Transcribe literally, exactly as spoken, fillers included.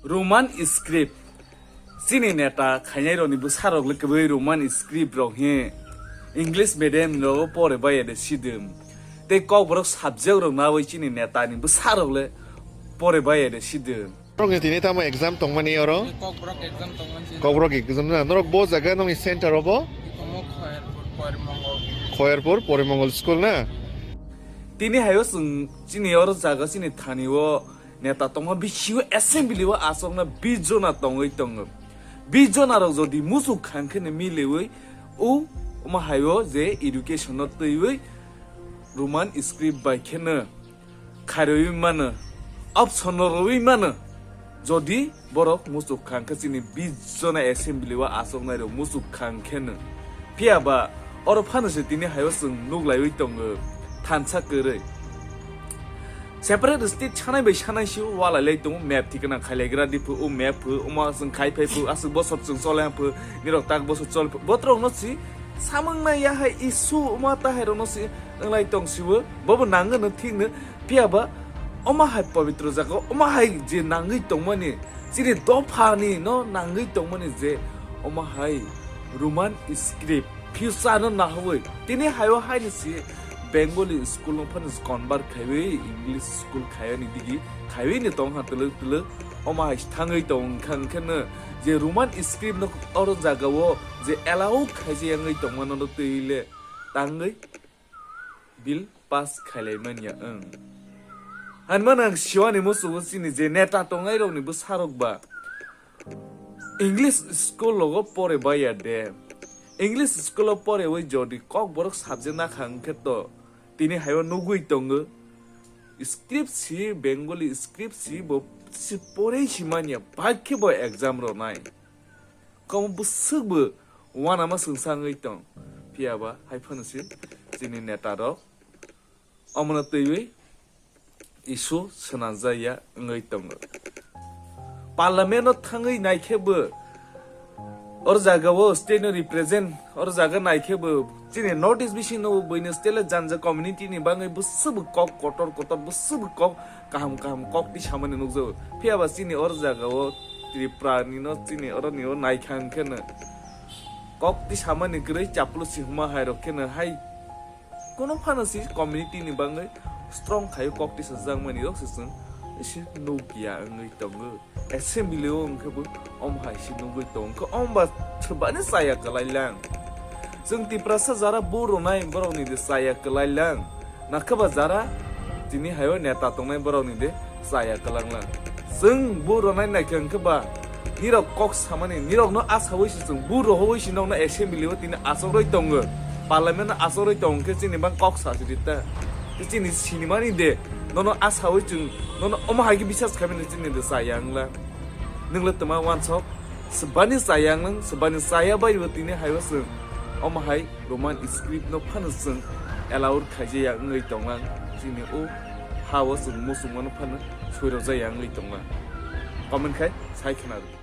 Roman script. Chini neta khainai rokni bwsarok le kwbwi Roman script rok he English medium rogo pore baya de sidwng. Tei Kokborok subject rok nawi chini neta ni bwsarok le pore baya de sidwng. Norokni tini tamo exam tongmani oro? Kokborok exam tongmani. Kokborok exam na. Norok bo jaga nongni center obo? Ikomo Khoyerpur Porimongol. Khoyerpur Porimongol school na? Tini hayo chwng chini oro jaga chini thani o neta tongma bisingo assembly o aswkna bis jona tongwi tongo. Bis jona rok jodi muchuk khang khe no miliwi o omo hayo je education no twiwi Roman script bai khe no kharwi mano, option no rwi mano. Jodi borok muchuk khang khe chini bis jona assembly o aswknai rok muchuk khang khe no. Phiya ba oro phano se tini hayo chwng nuk laiwi tongo thansa kwrwi. Separate state sanai bai sanai se walai lai tongo, map thikna khailaigra di phu, o map phu, omo chwng khai phai phu, aswk bosor chwng chole phu, nirok tak bosor chol phu. Botrok no si samung nai ya hai issue omo ta hai rok no si wnglai tong sibo, bobo nangno thikno. Phiya ba omo hai pabitro jaga, omo hai je nangwi tongmani, chini dophani no nangwi tongmani je omo hai Roman script future no nahawi tini hayo haini si Bengali school no phano convert khaiwi English school khayani digi khaiwi ni tong ha twlwk twlwk. Omo hai thangwi tong kha, hwnkhe no je Roman script no oro jaga o je allow khaijak yangwi tongmano no twi le tangwi bill pass khailai manya wng. Hanmano ang siwani musugo chini je neta tongnai rokni bwsarok ba English school rogo pore baya de. English school o porewi jodi Kokborok subject nakha hwnkhe to tini hayo nugwi tongo. Script si, Bengali script si bo si porei si manya, bai khe bo exam rwnai. Komo bwswk bo uanama swngsa wngwi tong. Phiya ba hai phano se chini neta rok omono twiwi issue swnamjak ya wngwi tongo. Parliament o thangwi naikhe bo or jaga o state no represent, or jaga naikhe bo chini North East bising no bo buino state le janja community ni bangwi bwswk bo kok kotor kotor, bwswk bo kok kaham kaham kok ti samani nukjago. Phiya ba chini or jaga o Tripura ni no chini oro ni o naikha hwnkhe no kok ti samani kwrwi chaplu sihuma hai rok khe no hai kono phano si community ni bangwi strong khai kok ti sajak mani rok se chwng isi nukya wngwi tongo. Assembly o hwnkhe bo omo hai se nugwi tong khe, omo ba swbani chaya kwlai lang. Chwng Tiprasa jara bu rwnai borok ni de chaya kwlai lang. Nakhe ba jara tini hayo neta tongnai borok ni de chaya kwlang lang. Chwng bu rwnai naikhe hwnkhe ba nirok kok samani, nirok no asawi se chwng bu rohoi se nokno assembly o tini achakroi tongo. Parliament no achakroi tong khe chini bang kok sa sidi ta. Tei chini sinimani de nono asawi chwng nono omo hai khe bisas khaimani chini de chaya wngla. Nwngla twma wansok, swbani chaya wnglang, swbani chaya bai bo tini haibo chwng omo hai Roman script no phano chwng allowed khaijaya wngwi tonglang. Chini o ha o chwng muchungmano phano soirokjaya wngwi tonglang. Comment khai sai khna rw.